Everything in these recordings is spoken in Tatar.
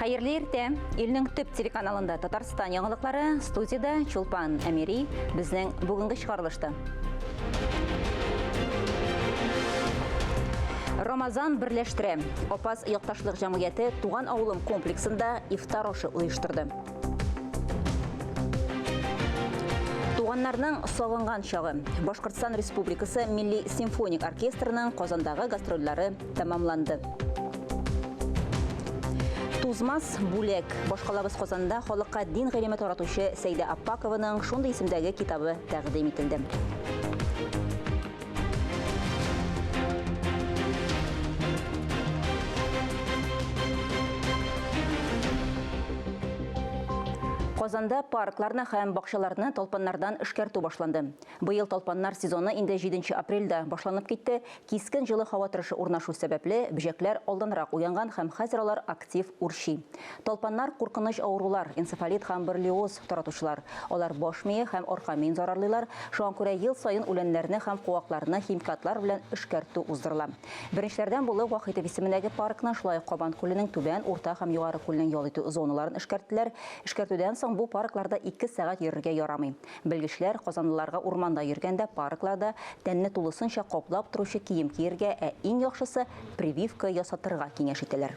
Хәерле иртә! Илнең төп телеканалында Татарстан яңалыклары, студиядә Чулпан Әмири, безнең бүгенге чыгарылышта. Рамазан берләштерә. Апас якташлык җәмгыяте Туган авылым комплексында ифтар ашы оештырды. Туганнарның сагынган чагы. Башкортстан Республикасы Милли симфоник оркестрының Казандагы гастрольләре тәмамланды. Тузмас бүләк. Башкалабыз Казанда халыкка дин гыйлеме таратучы Сәйдә Аппакованың шундый исемдәге китабы тәкъдим ителде. Казанда паркларны һәм бакчаларны талпаннардан эшкәртү башланды. Быел талпаннар сезоны инде 7 апрельдә башланып китте. Кискен җылы һава торышы урнашу сәбәпле, бөҗәкләр алданрак уянган һәм хәзер алар актив үрчи. Талпаннар куркыныч авырулар, энцефалит һәм боррелиоз таратучылар. Алар баш мие һәм арка миен зарарлыйлар, шуңа күрә ел саен үләннәрне һәм куакларны химикатлар белән эшкәртү уздырыла. Беренчеләрдән булып Вахитов исемендәге паркны, шулай ук Кабан күленең Түбән, Урта һәм Югары күленең ял итү зоналарын эшкәрттеләр. Эшкәртүдән соң бу паркларда ике сәгать йөрергә ярамый. Белгечләр казанлыларга урманда йөргәндә паркларда тәнне тулысынча каплап торучы кием киергә, ә иң яхшысы, прививка ясатырга киңәш итәләр.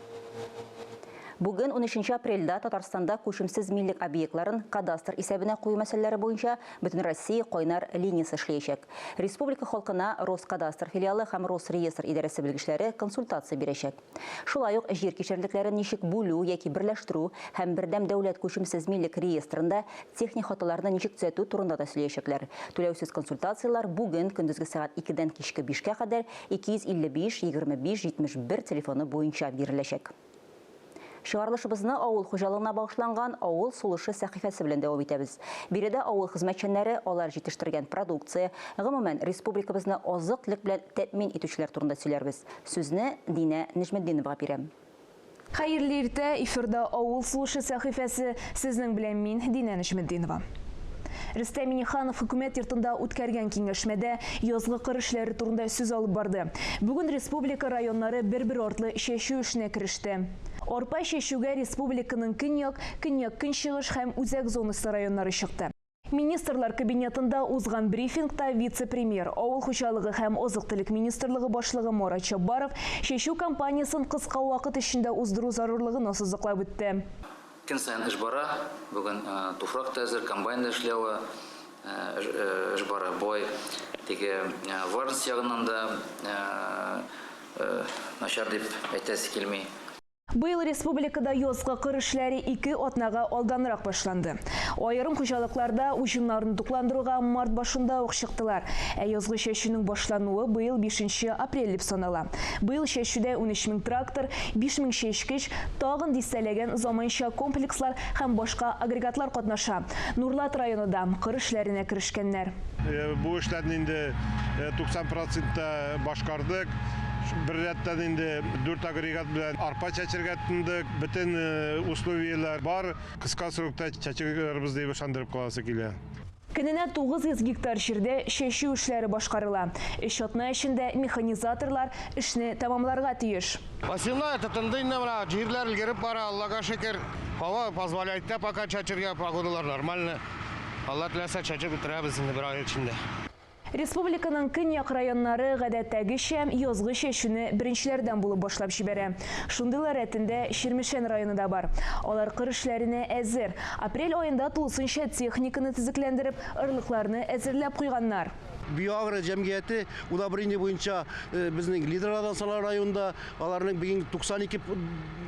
Бүген, 13 апрельдә, Татарстанда күчемсез милек объектларын кадастр исәбенә кую мәсьәләләре буенча Бөтенроссия кайнар линиясе эшләячәк. Республика халкына Роскадастр филиалы һәм Росреестр идарәсе белгечләре консультация бирәчәк. Шулай ук җир кишәрлекләрен ничек бүлү яки берләштерү һәм бердәм дәүләт күчемсез милек реестрында техник хаталарны ничек төзәтү турында да сөйләячәкләр. Түләүсез консультацияләр бүген көндезге сәгать икедән кичке бишкә кадәр 255 25 71 телефоны буенча биреләчәк. Чыгарылышыбызны авыл хуҗалыгына багышланган Авыл сулышы сәхифәсе белән дәвам итәбез. Биредә авыл хезмәтчәннәре, алар җитештергән продукция, гомумән, республикабызны азык-төлек белән тәэмин итүчеләр турында сөйләрбез. Сүзне Динә Нәҗметдиновага бирәм. Хәерле иртә, эфирда Авыл сулышы сәхифәсе, сезнең белән мин, Динә Нәҗметдинова. Рөстәм Миңнеханов Хөкүмәт йортында үткәргән киңәшмәдә язгы кыр эшләре турында сүз алып барды. Бүген республика районнары бер-бер артлы чәчү эшенә кереште. Арпа чәчүгә республиканың көньяк, көньяк-көнчыгыш һәм үзәк зонасы районнары чыкты. Министрлар Кабинетында узган брифингта вице-премьер, Авыл хуҗалыгы һәм азык-төлек министрлыгы башлыгы Марат Чаббаров чәчү кампаниясен кыска вакыт эчендә уздыру зарурлыгын ассызыклап үтте. Көн саен эш бара. Бүген туфрак та әзер, комбайн да эшли ала. Эш бара. Болай теге влажность ягыннан да начар дип әйтәсе килми. Быел республикада язгы кыр эшләре ике атнага алданрак башланды. Аерым хуҗалыкларда уҗымнарны тукландыруга март башында ук чыктылар. Ә язгы чәчүнең башлануы быел бишенче апрель дип санала. Быел чәчүдә 13 мең трактор, 5 мең чәчкеч, тагын дистәләгән заманча комплекслар һәм башка агрегатлар катнаша. Нурлат районы да кыр эшләренә керешкәннәр. Бу эшләрне инде 90 процентта башкардык. Бер рәттән инде дүрт агрегат белән арпа чәчергә тотындык. Бөтен условияләр бар. Кыска срокта чәчербез дип ышандырып каласы килә. Көненә 900 гектар җирдә чәчү эшләре башкарыла. Өч атна эчендә механизаторлар эшне тәмамларга тиеш. Посевная тотынды инде менә, җирләр өлгереп бара, Аллага шөкер. Һава позволяет та пока чәчергә, погодалар нормально. Алла теләсә, чәчеп бетерәбез инде бер ай эчендә. Республиканың көньяк районнары, гадәттәгечә, язгы чәчүне беренчеләрдән булып башлап җибәрә. Шундыйлар рәтендә Чирмешән районы да бар. Алар кыр эшләренә әзер. Апрель аенда тулысынча техниканы төзекләндереп, орлыкларны әзерләп куйганнар. Биоагро җәмгыяте удобрение буенча безнең лидерлардан санала районда. Аларның бүген 92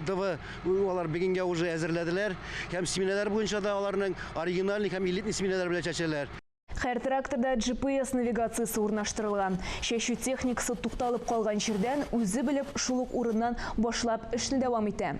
ДВ алар бүгенгә уже әзерләделәр. Һәм семенәләр буенча да аларның оригинальный һәм элитный семенәләр белән чәчәләр. Һәр тракторда GPS навигациясе урнаштырылган. Чәчү техникасы тукталып калган җирдән үзе белеп шул ук урыннан башлап эшне дәвам итә.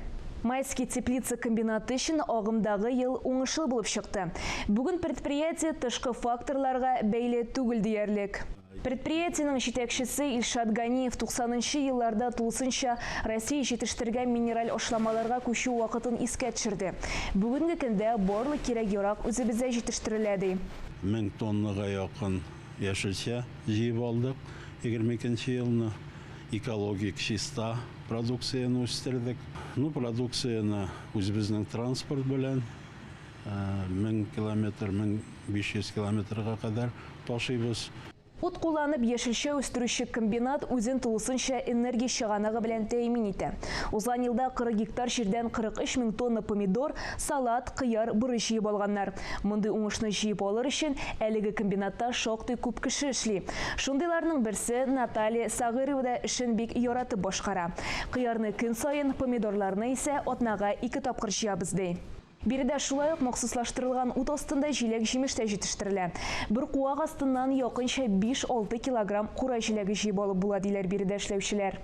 Майский теплица комбинаты өчен агымдагы ел уңышлы булып чыкты. Бүген предприятие тышкы факторларга бәйле түгел диярлек. Предприятиенең җитәкчесе Илшат Ганиев 90 нчы елларда тулысынча Россия җитештергән минераль ашламаларга күчү вакытын искә төшерде. Бүгенге көндә барлык кирәк-ярак үзебездә җитештерелә, ди. 1000 тоннага якын яшелчә җыеп алдык 22 нче елны. Экологик чиста. продукцияне үстердек. Ну, продукцияне үзебезнең транспорт белән 1000 километр, 1500 километрга кадәр ташыйбыз. Ут кулланып яшелчә үстерүче комбинат үзен тулысынча энергия чыганагы белән тәэмин итә. Узган елда 40 гектар җирдән 43 мең тонна помидор, салат, кыяр, борыч җыеп алганнар. Мондый уңышны җыеп алыр өчен әлеге комбинатта шактый күп кеше эшли. Шундыйларның берсе Наталья Сагырова да эшен бик яратып башкара. Кыярны көн саен, помидорларны исә атнага 2 тапкыр җыябыз, ди. Биредә шулай ук махсуслаштырылган ут астында җиләк-җимеш тә җитештерелә. Бер куак астыннан якынча 5-6 килограмм кура җиләге җыеп алып була, диләр биредә эшләүчеләр.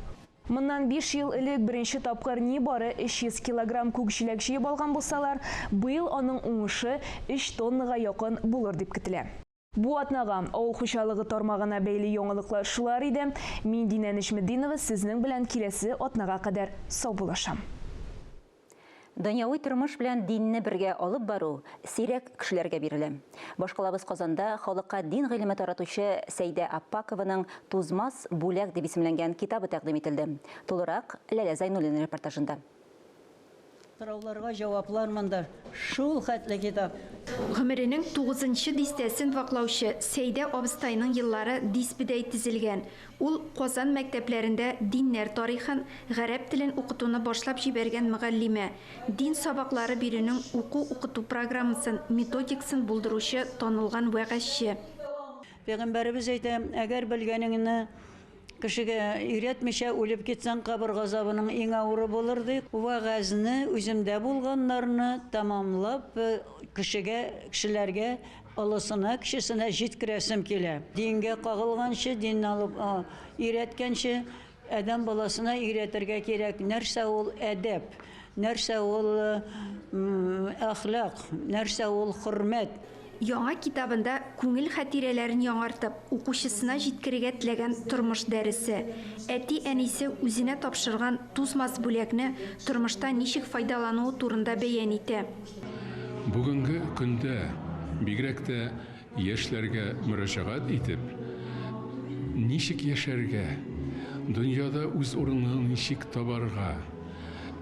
Моннан 5 ел элек беренче тапкыр нибары 300 килограмм күк җиләк җыеп алган булсалар, быел аның уңышы 3 тоннага якын булыр дип көтелә. Бу атнага авыл хуҗалыгы тармагына бәйле яңалыклар шулар иде. Мин Динә Нәҗметдинова сезнең белән киләсе атнага кадәр саубуллашам. Дөньяви тормыш белән динне бергә алып бару сирәк кешеләргә бирелә. Башкалабыз Казанда халыкка дин гыйлеме таратучы Сәйдә Аппакованың Тузмас бүләк дип исемләнгән китабы тәкъдим ителде. Тулырак Ләлә Зайнуллина репортажында. Сорауларга җаваплар монда шул хәтле китап. Гомеренең 9-нчы дистәсен ваклаучы Сәйдә абыстайның еллары дисбедәй тезелгән. Ул Казан мәктәпләрендә диннәр тарихын, гарәп телен укытуны башлап җибәргән мөгаллимә, дин сабаклары бирүнең уку-укыту программасын, методикасын булдыручы танылган вәгазьче. Пәйгамбәребез әйтә, әгәр белгәнеңне кешегә өйрәтмичә үлеп китсәң, кабер газабының иң авыры булыр ди. Вәгазьне, үземдә булганнарны тамамлап, кешегә, кешеләргә, олысына, кешесенә җиткерәсем килә. Дингә кагылганчы, динне алып өйрәткәнче, адәм баласына өйрәтергә кирәк. Нәрсә ул әдәп, нәрсә ул әхлак, нәрсә ул хөрмәт. Яңа китабында күңел хатирәләрен яңартып, укучысына җиткерергә теләгән тормыш дәресе. Әти-әнисе үзенә тапшырган тузмас бүләкне тормышта ничек файдалануы турында бәян итә. Бүгенге көндә бигрәк тә яшьләргә мөрәҗәгать итеп, ничек яшәргә, дөньяда үз урынын ничек табарга,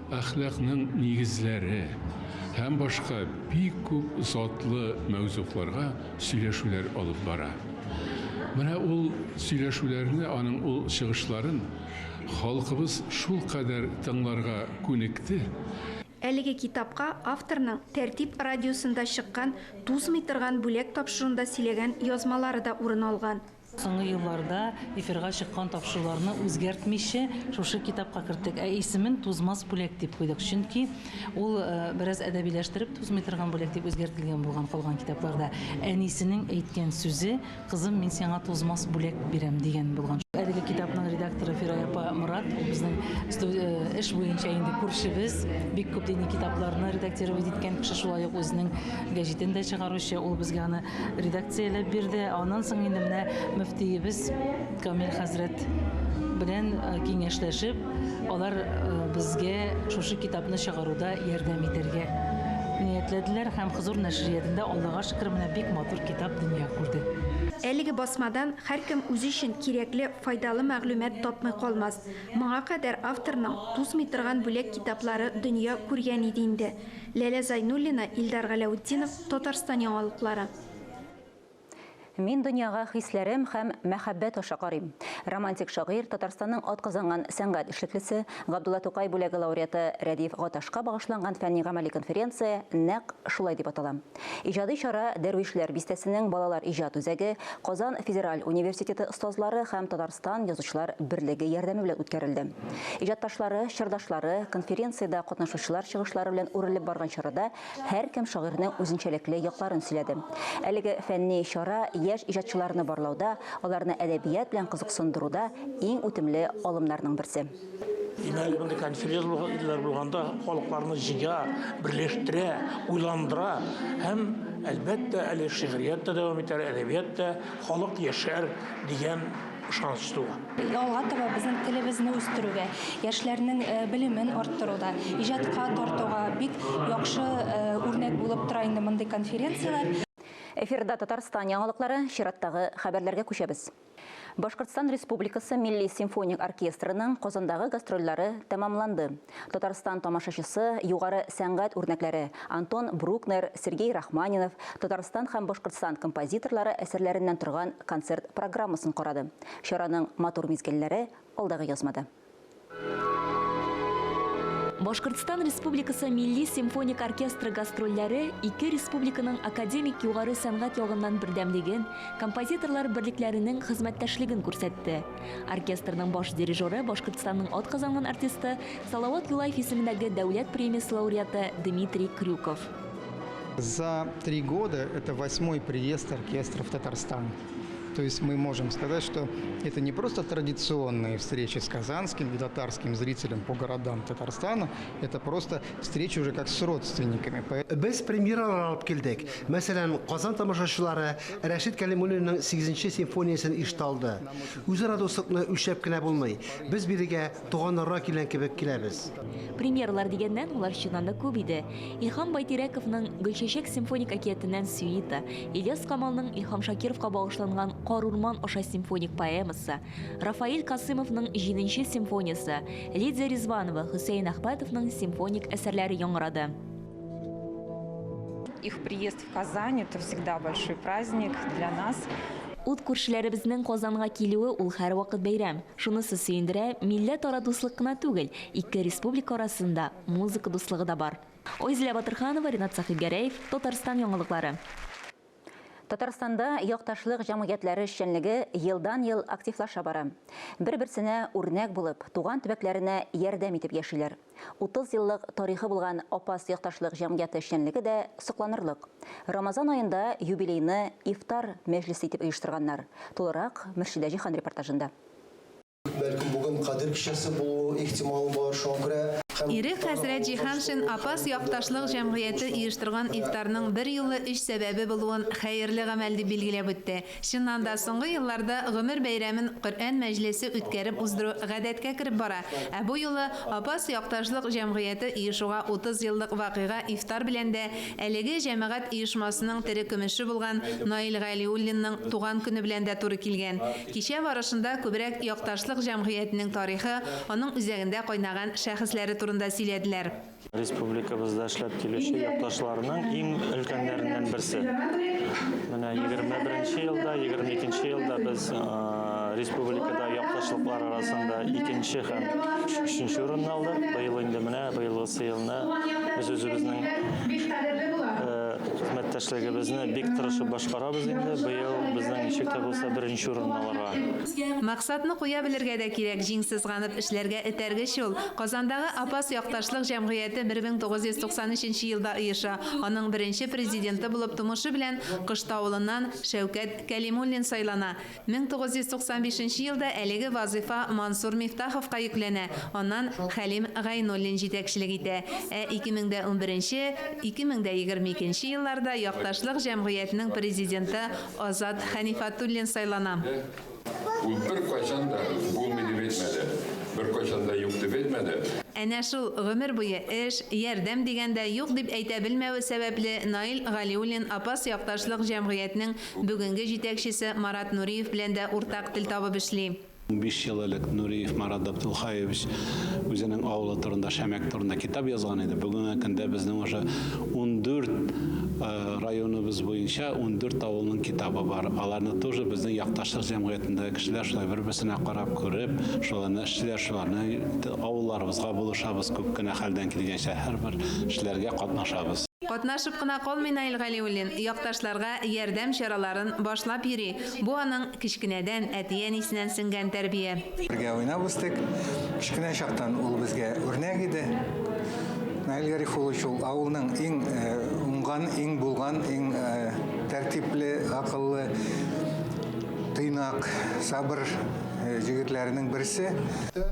әхлакның нигезләре һәм башка бик күп затлы мәүзукларга сөйләшүләр алып бара. Менә ул сөйләшүләрне, аның ул чыгышларын халкыбыз шул кадәр тыңларга күнекте. Әлеге китапка авторның Тәртип радиосында чыккан тузмый торган бүләк тапшыруында сөйләгән язмалары да урын алган. Соңгы елларда эфирга чыккан тапшыруларны үзгәртмичә шушы китапка керттек. Ә исемен Тузмас бүләк дип куйдык. Чөнки ул бераз әдәбиләштереп тузмый торган бүләк дип үзгәртелгән булган калган китапларда. Әнисенең әйткән сүзе, кызым, мин сиңа тузмас бүләк бирәм дигән булган. Әлеге китапның редакторы Фирая апа Морат, ул безнең эш буенча инде күршебез, бик күп дини китапларны редактировать иткән кеше, шулай ук үзенең гәҗитен дә чыгаручы, ул безгә аны редакцияләп бирде. Аннан соң инде менә мөфтиебез Камил хәзрәт белән киңәшләшеп, алар безгә шушы китапны чыгаруда ярдәм итәргә ниятләделәр һәм Хозур нәшриятендә Аллага шөкер менә бик матур китап дөнья күрде. Әлеге басмадан һәркем үзе өчен кирәкле, файдалы мәгълүмат тапмый калмас. Моңа кадәр авторның тузмый торган бүләк китаплары дөнья күргән иде инде. Ләлә Зайнуллина, Илдар Галәүтдинов, Татарстан яңалыклары. Мин дөньяга хисләрем һәм мәхәббәт аша карыйм. Романтик шагыйрь, Татарстанның атказанган сәнгать эшлеклесе, Габдулла Тукай бүләге лауреаты Рәдиф Гаташка багышланган фәнни гамәли конференция нәкъ шулай дип атала. Иҗади чара Дәрвишләр бистәсенең балалар иҗат үзәге, Казан федераль университеты остазлары һәм Татарстан язучылар берлеге ярдәме белән үткәрелде. Иҗатташлары, чордашлары, конференциядә катнашучылар чыгышлары белән үрелеп барган чарада һәркем шагыйрьнең үзенчәлекле якларын сөйләде. Әлеге фәнни чара яшь иҗатчыларны барлауда, аларны әдәбият белән кызыксындыруда иң үтемле алымнарның берсе. Инәле мондый конференцияләр булганда халыкларны җыя, берләштерә, уйландыра һәм әлбәттә әле шигърият тә дәвам итәр, әдәбият тә, халык яшәр дигән ышаныч туа. Алга таба безнең телебезне үстерүгә, яшьләрнең белемен арттыруда, иҗатка тартуга бик яхшы үрнәк булып тора инде мондый конференцияләр. Эфирда Татарстан яңалыклары, чираттагы хәбәрләргә күчәбез. Башкортстан Республикасы Милли симфоник оркестрының Казандагы гастрольләре тәмамланды. Татарстан тамашачысы югары сәнгать үрнәкләре Антон Брукнер, Сергей Рахманинов, Татарстан һәм Башкортстан композиторлары әсәрләреннән торган концерт программасын карады. Чараның матур мизгелләре алдагы язмада. Башкортстан Республикасы Милли симфоник оркестры гастрольләре ике республиканың академик югары сәнгать ягыннан бердәмлеген, композиторлар берлекләренең хезмәттәшлеген күрсәтте. Оркестрның баш дирижеры Башкортстанның атказанган артисты Салават Юлаев исемендәге дәүләт премиясе лауреаты Дмитрий Крюков. За 3 года это восьмой приезд оркестра в Татарстан. То есть мы можем сказать, что это не просто традиционные встречи с казанским и татарским зрителем по городам Татарстана, это просто встречи уже как с родственниками. Без премьералар алып килдек. Мәсәлән, Казан тамашачылары Рәшит Кәлимуллинның 8 симфониясен ишетә алды. Үзара дуслыкны үлчәп кенә булмый. Без бирегә туганнарга килгән кебек киләбез. Премьералар дигәннән, алар чыннан да күп иде. Илһам Байтирәковның Гөлчәчәк симфоник әкиятеннән сюита, Ильяс Камалның Илһам Шакировка багышланган Карурман аша симфоник поэмасы, Рафаэль Касымовның 7 симфониясе, Лидия Ризванова, Хөсәен Әхмәтовның симфоник әсәрләре яңгырады. Их приезд в Казань – это всегда большой праздник для нас. Ут күршеләребезнең Казанга килүе ул һәрвакыт бәйрәм. Шунысы сөендерә, милләтара дуслык кына түгел, ике республика арасында музыка дуслыгы да бар. Ойзилә Батырханова, Ринат Сахибгәрәев, Татарстан яңалыклары. Татарстанда якташлык җәмгыятьләре эшчәнлеге елдан-ел активлаша бара. Бер-берсенә үрнәк булып, туган төбәкләренә ярдәм итеп яшиләр. 30 еллык тарихы булган Апас якташлык җәмгыяте эшчәнлеге дә сокланырлык. Рамазан аенда юбилейны ифтар мәҗлесе итеп оештырганнар. Тулырак Мөршидә Җиһан репортажында. Бәлкем бүген Кадер кичәсе булу ихтималы бар, шуңа күрә һәм Ирек хәзрәт Җиһаншин Апас якташлык җәмгыяте оештырган ифтарның бер юлы өч сәбәбе булуын хәерле гамәл дип билгеләп үтте. Чыннан да, соңгы елларда гомер бәйрәмен Коръән мәҗлесе үткәреп уздыру гадәткә кереп бара. Ә бу юлы Апас якташлык җәмгыяте оешуга 30 еллык вакыйга ифтар белән дә, әлеге җәмәгать оешмасының терекөмеше булган Наил Галиуллинның туган көне белән дә туры килгән. Кичә барышында күбрәк якташлык җәмгыятенең тарихы, аның үзәгендә кайнаган шәхесләре турында сөйләделәр. Республикабызда эшләп килүче якташларның иң өлкәннәреннән берсе. Менә 21 елда, 22 елда без республикада якташлыклар арасында икенче һәм өченче урынны алдык. Быел инде менә быелгысы елны без үзебезнең хезмәттәшлегебезне бик тырышып башкарабыз инде. Быел безнең ничек тә булса беренче урынны алырга. Максатны куя белергә дә кирәк, җиң сызганып эшләргә этәргеч ул. Казандагы Апас якташлык җәмгыяте 1993 елда оеша. Аның беренче президенты булып тумышы белән Коштавылыннан Шәүкәт Кәлимуллин сайлана. 1995 елда әлеге вазыйфа Мансур Мифтаховка йөкләнә. Аннан Хәлим Гайнуллин җитәкчелек итә. Ә 2011-2022 елларда якташлык җәмгыятенең президенты Азат Хәнифатуллин сайлана. Ул беркайчан да булмый дип әйтмәде. Беркайчан да юк дип әйтмәде. Әнә шул гомер буе эш, ярдәм дигәндә юк дип әйтә белмәве сәбәпле Наил Галиуллин Апас якташлык җәмгыятенең бүгенге җитәкчесе Марат Нуриев белән дә уртак тел табып эшли. 5 ел элек Нуриев Марат Абдулхаевич үзенең авылы турында, Шәмәк турында китап язган иде. Бүгенге көндә безнең уже 14 районыбыз буенча 14 авылның китабы бар. Аларны тоже безнең якташлык җәмгыятендәге кешеләр шулай бер-берсенә карап күреп, шуларны эшлиләр, шуларны авылларыбызга булышабыз, күп кенә хәлдән килгәнчә һәрбер эшләргә катнашабыз. Катнашып кына калмый Наил Галиуллин, якташларга ярдәм чараларын башлап йөри. Бу аның кечкенәдән әти-әнисеннән сеңгән тәрбия. Бергә уйнап үстек. Кечкенә чактан ул безгә үрнәк иде. Наил Гарифуллович ул авылның иң уңган, иң булган, иң тәртипле, акыллы, тыйнак, сабыр җегетләренең берсе.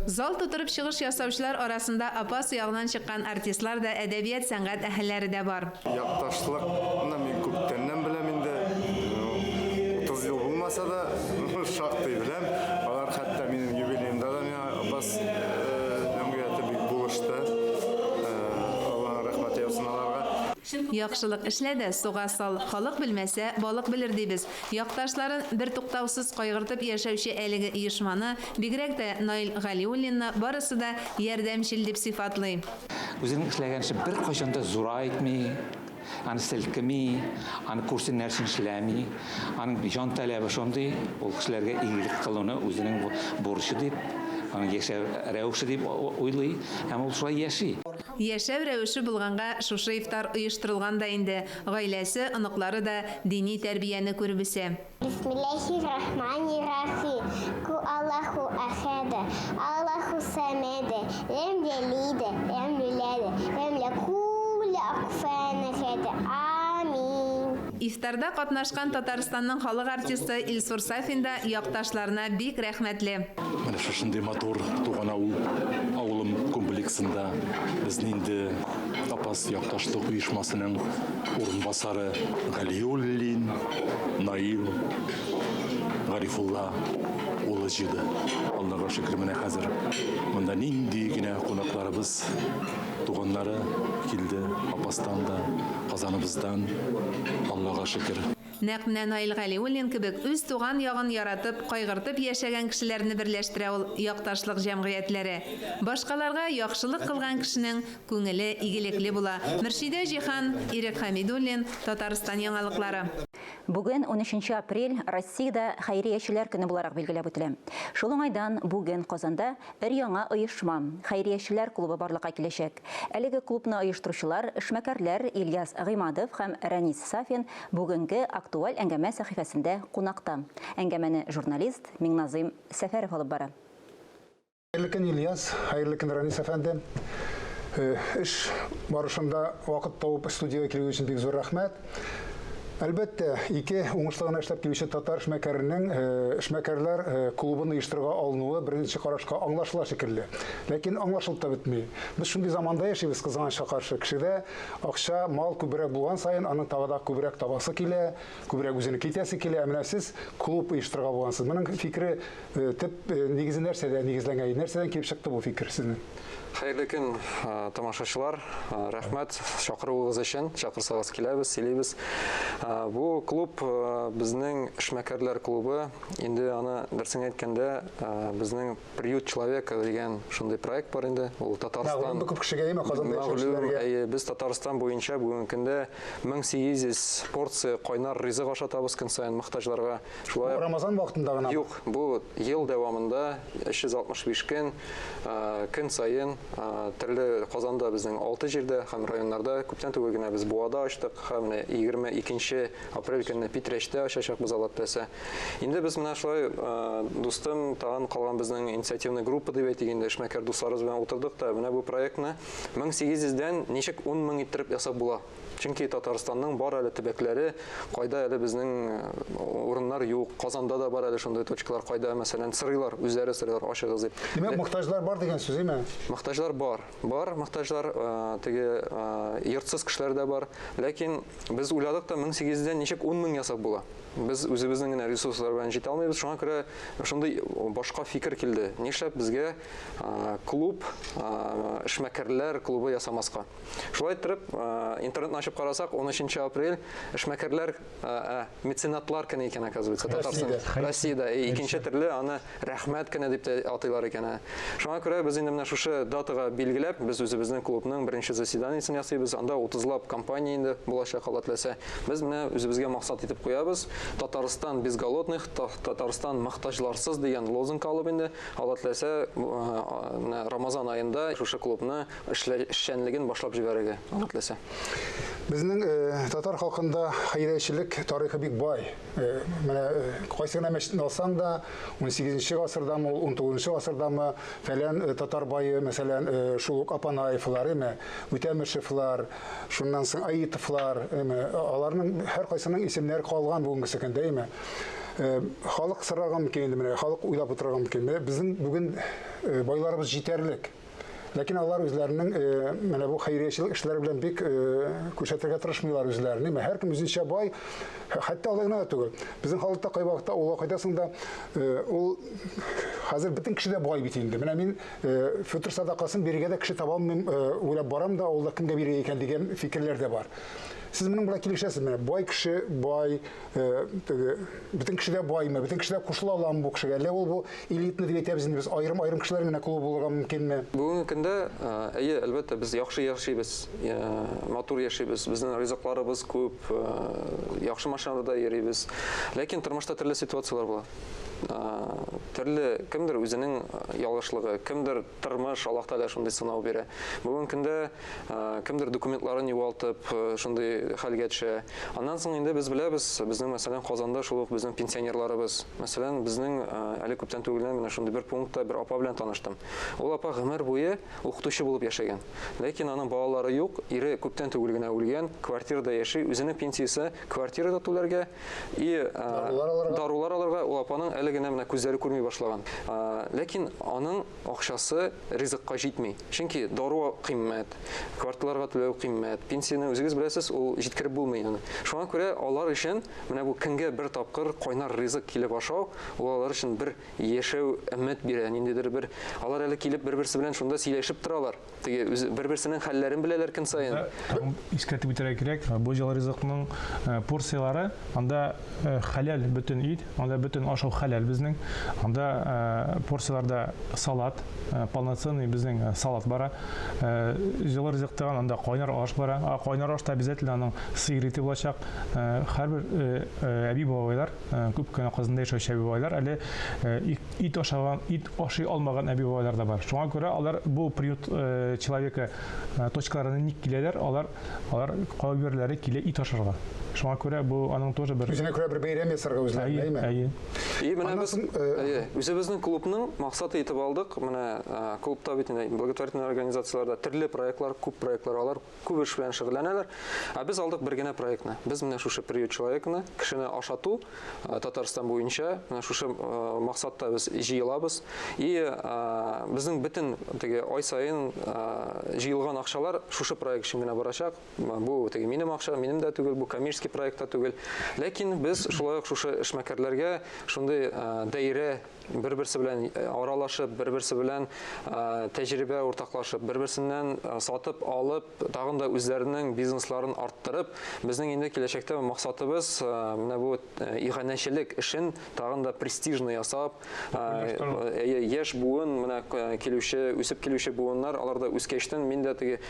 Зал тутырып чыгыш ясаучылар арасында Апас ягыннан чыккан артистлар да, әдәбият сәнгать әһелләре дә бар. Якташлыкны мин күптәннән беләм инде. 30 ел булмаса да, шактый беләм. Алар хәтта минем юбилеемда да миңа Апас җәмгыяте бик булышты. Аллаһның рәхмәте яусын аларга. Яхшылык эшлә дә, суга сал, халык белмәсә, балык белер дибез. Якташларын бертуктаусыз кайгыртып яшәүче әлеге оешманы, бигрәк тә Наил Галиуллинны барысы да ярдәмчел дип сыйфатлый. Үзенең эшләгән эшен беркайчан да зурайтмый, аны селкеми, аны күрсеннәр өчен эшләми. Аның җан таләбе шундый, ул кешеләргә игелек кылуны үзенең бурычы дип, аның яшәү рәвеше дип уйлый һәм ул шулай яши. Яшәү рәвеше булганга шушы ифтар оештырылган да инде. Гаиләсе, оныклары да дини тәрбияне күреп үсә. Бисмилләһи рахмани рахим. Ку Аллаһу әхәдә, Аллаһу сәмәдә, ләм ялидә, ләм юләдә, ләм якулә куфән әхәдә. Амин. Ифтарда катнашкан Татарстанның халык артисты Илсур Сафин да якташларына бик рәхмәтле. Менә шушындый матур туган авыл, авылым комплексында безне инде Апас якташлык оешмасының урынбасары Галиуллин Наил Гарифулла улы җыйды. Аллага шөкер, менә хәзер монда нинди генә кунакларыбыз, туганнары килде Апастан да, Казаныбыздан, Аллага шөкер. Нәкъ менә Наил Галиуллин кебек үз туган ягын яратып, кайгыртып яшәгән кешеләрне берләштерә ул якташлык җәмгыятьләре. Башкаларга яхшылык кылган кешенең күңеле игелекле була. Мөршидә Җиһан, Ирек Хәмидуллин, Татарстан яңалыклары. Бүген, унөченче апрель, Россиядә Хәйриячеләр көне буларак билгеләп үтелә. Шул уңайдан бүген Казанда өр-яңа оешма, Хәйриячеләр клубы барлыкка киләчәк. Әлеге клубны оештыручылар, эшмәкәрләр Ильяс Гыймадов һәм Рәнис Сафин бүгенге актуаль әңгәмә сәхифәсендә кунакта. Әңгәмәне журналист Миңназыйм Сәфәров алып бара. Хәерле көн, Ильяс, хәерле көн, Ранис әфәнде. Эш барышында вакыт табып студиягә килү өчен бик зур рәхмәт. Әлбәттә, ике уңышлы гына эшләп килүче татар эшмәкәренең эшмәкәрләр клубын оештырырга алынуы беренче карашка аңлашыла шикелле. Ләкин аңлашылып та бетми. Без шундый заманда яшибез, кызганычка каршы, кешедә акча, мал күбрәк булган саен, аның тагы да күбрәк табасы килә, күбрәк үзенеке итәсе килә. Ә менә сез клуб оештырырга булгансыз. Моның фикере төп нигезе нәрсәдә нигезләнгән? Нәрсәдән килеп чыкты бу фикер сезнең? Хәерле көн, тамашачылар. Рәхмәт чакыруыгыз өчен. Чакырсагыз киләбез, сөйлибез. Бу клуб безнең эшмәкәрләр клубы. Инде аны дөресен әйткәндә, безнең Приют человека дигән шундый проект бар инде. Ул Татарстан. Мәгълүм күп кешегә әйме, Казанда яшәүчеләргә. Әйе, без Татарстан буенча бүгенге көндә 1800 порция кайнар ризык ашатабыз көн саен мохтаҗларга. Шулай ук Рамазан вакытында гына. Юк, бу ел дәвамында 365 көн, көн саен төрле Казанда безнең 6 җирдә һәм районнарда күптән түгел генә без Буада ачтык һәм менә 22 апрель көнне Питрәчтә ачачакбыз, Алла теләсә. Инде без менә шулай дустым, тагын калган безнең инициативный группа дип әйтик инде, эшмәкәр дусларыбыз белән утырдык та, менә бу проектны 1800 дән ничек 10 мең иттереп ясап була. Чөнки Татарстанның бар әле төбәкләре, кайда әле безнең урыннар юк, Казанда да бар әле шундый точкалар, кайда, мәсәлән, сырыйлар, үзләре сырыйлар, ачыгыз дип. Димәк, мохтаҗлар бар дигән сүз, әйме? Мохтаҗлар бар. Бар мохтаҗлар, теге йортсыз кешеләр дә бар. Ләкин без уйладык та, 1800 дән ничек 10 мең ясап була? Без үзебезнең генә ресурслар белән җитә алмыйбыз, шуңа күрә шундый башка фикер килде. Нишләп безгә клуб, эшмәкәрләр клубы ясамаска? Шулай иттереп, интернетны ачып карасак, 13 апрель эшмәкәрләр, меценатлар көне икән, оказывается, Татарстан. Россиядә. Икенче төрле аны рәхмәт көне дип тә атыйлар икән. Шуңа күрә без инде менә шушы датага билгеләп, без үзебезнең клубның беренче заседаниесен ясыйбыз. Анда 30лап компания инде булачак, Алла теләсә. Без менә үзебезгә максат итеп куябыз. Татарстан без голодных, Татарстан мохтаҗларсыз дигән лозунг алып инде, Алла теләсә, менә Рамазан аенда шушы клубны эшчәнлеген башлап җибәрергә, Алла теләсә. Безнең татар халкында хәйриячелек тарихы бик бай. Менә кайсы гына мәчетне алсаң да, 18 гасырдамы ул, 19 гасырдамы, фәлән татар бае, мәсәлән, шул ук Апанаевлар, әйме, Үтәмешевлар, шуннан соң Аитовлар, әйме, аларның һәркайсының исемнәре калган бүгенгесе көндә, әйме. Халык сорарга мөмкин инде менә, халык уйлап утырырга мөмкин. Менә безнең бүген байларыбыз җитәрлек. Ләкин алар үзләренең менә бу хәйриячелек эшләре белән бик күрсәтергә тырышмыйлар үзләрен. Һәркем үзенчә бай, хәтта алай гына да түгел. Безнең халыкта кайвакытта авылга кайтасың да, ул хәзер бөтен кеше дә бай бит инде. Менә мин фитр садакасын бирергә дә кеше таба алмыйм, уйлап барам да, авылда кемгә бирергә икән дигән фикерләр дә бар. Сез моның белән килешәсезме? Бай кеше бай, теге бөтен кеше дә баймы, бөтен кеше дә кушыла аламы бу кешегә? Әллә ул бу элитны дип әйтәбез инде без, аерым-аерым кешеләр генә клубы булырга мөмкинме? Бүгенге көндә, әйе, әлбәттә, без яхшы яшибез, матур яшибез, безнең ризыкларыбыз күп, яхшы машиналарда йөрибез. Ләкин тормышта төрле ситуацияләр була. Төрле, кемдер үзенең ялгышлыгы, кемдер тормыш, Аллаһ Тәгалә шундый сынау бирә. Бүгенге көндә кемдер документларын югалтып, шундый хәлгә төшә. Аннан соң инде без беләбез, безнең, мәсәлән, Казанда шул ук безнең пенсионерларыбыз. Мәсәлән, безнең әле күптән түгел генә менә шундый бер пунктта бер апа белән таныштым. Ул апа гомер буе укытучы булып яшәгән. Ләкин аның балалары юк, ире күптән түгел генә үлгән, квартирада яши, үзенең пенсиясе квартирада түләргә и дарулар алырга, ул апаның әле генә менә күзләре күрми башлаган. Ләкин аның акчасы ризыкка җитми. Чөнки дару кыйммәт, кварталарга түләү кыйммәт, пенсияне үзегез беләсез, ул җиткереп булмый аны. Шуңа күрә алар өчен менә бу көнгә бер тапкыр кайнар ризык килеп ашау, ул алар өчен бер яшәү өмет бирә, ниндидер бер алар әле килеп бер-берсе белән шунда сөйләшеп торалар. Теге бер-берсенең хәлләрен беләләр көн саен. Искәртеп үтәргә кирәк, бу җылы ризыкның порцияләре анда хәләл бөтен ит, анда бөтен ашау хәләл безнең. Анда порцияләрдә салат, полноценный безнең салат бара. Җылы ризык дигән анда кайнар аш бара. А кайнар ашта обязательно аның сыер ите булачак. Һәрбер әби-бабайлар, күп кенә Казанда яшәүче әби-бабайлар әле ит ашаган, ит ашый алмаган әби-бабайлар да бар. Шуңа күрә алар бу приют человека точкаларына ник киләләр? Алар алар кайберләре килә ит ашарга. Шуңа күрә бу аның тоже бер Үзенә күрә бер бәйрәм ясарга үзләренә, әйеме? Әйе. И менә без әйе, үзебезнең клубның максаты итеп алдык. Менә клубта бит инде благотворительный организацияләрдә төрле проектлар, күп проектлар, алар күп эш белән шөгыльләнәләр. Ә без алдык бер генә проектны. Без менә шушы приют человекны, кешене ашату Татарстан буенча менә шушы максатта без җыелабыз. И безнең бөтен теге ай саен җыелган акчалар шушы проект өчен генә барачак. Бу теге минем акча, минем дә түгел, бу коммерческий проект та түгел. Ләкин без шулай ук шушы эшмәкәрләргә шундый даирә бер-берсе белән аралашып, бер-берсе белән тәҗрибә уртаклашып, бер-берсеннән сатып алып, тагын да үзләренең бизнесларын арттырып, безнең инде киләчәктә максатыбыз менә бу иганәчелек эшен тагын да престижный ясап, яшь буын, менә килүче, үсеп килүче буыннар, алар да үскәчтен мин дә теге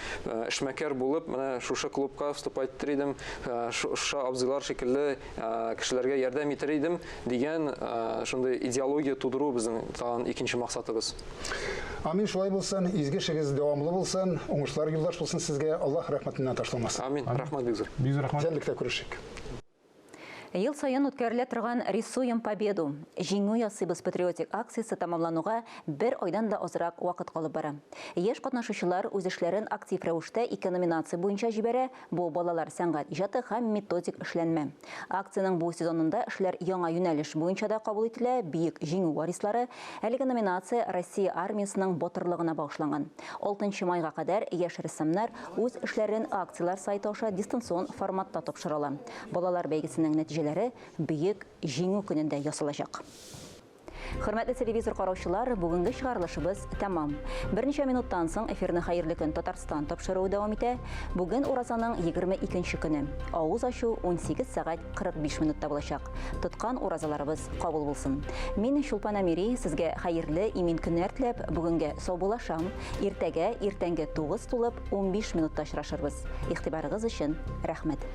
эшмәкәр булып, менә шушы клубка вступать итер идем, шушы абзыйлар шикелле кешеләргә ярдәм итер идем дигән шундый идеология тудыру безнең тагын икенче максатыбыз. Амин, шулай булсын, изге эшегез дәвамлы булсын, уңышлар юлдаш булсын сезгә, Аллаһ рәхмәтеннән ташламасын. Амин, рәхмәт бик зур. Бик зур рәхмәт. Исәнлектә күрешик. Ел саен үткәрелә торган Рисуем Победу! Җиңү ясыйбыз патриотик акциясе тәмамлануга бер айдан да азрак вакыт калып бара. Яшь катнашучылар үз эшләрен актив рәвештә ике номинация буенча җибәрә, Бу балалар сәнгать иҗаты һәм методик эшләнмә. Акциянең бу сезонында эшләр яңа юнәлеш буенча да кабул ителә, Бөек Җиңү варислары. Әлеге номинация Россия армиясенең батырлыгына багышланган. Алтынчы майга кадәр яшь рәссамнар үз эшләрен акцияләр сайты аша дистанцион форматта тапшыра ала. Балалар бәйгесенең нәтиҗәләре Бөек Җиңү көнендә ясалачак. Хөрмәтле телевизор караучылар, бүгенге чыгарылышыбыз тәмам. Берничә минуттан соң эфирны Хәерле көн Татарстан тапшыруы дәвам итә. Бүген уразаның 22 көне. Авыз ачу 18 сәгать 45 минутта булачак. Тоткан уразаларыбыз кабул булсын. Мин Чулпан Әмири сезгә хәерле, имин көннәр теләп, бүгенгә саубуллашам. Иртәгә иртәнге 9 тулып 15 минутта очрашырбыз. Игътибарыгыз өчен рәхмәт.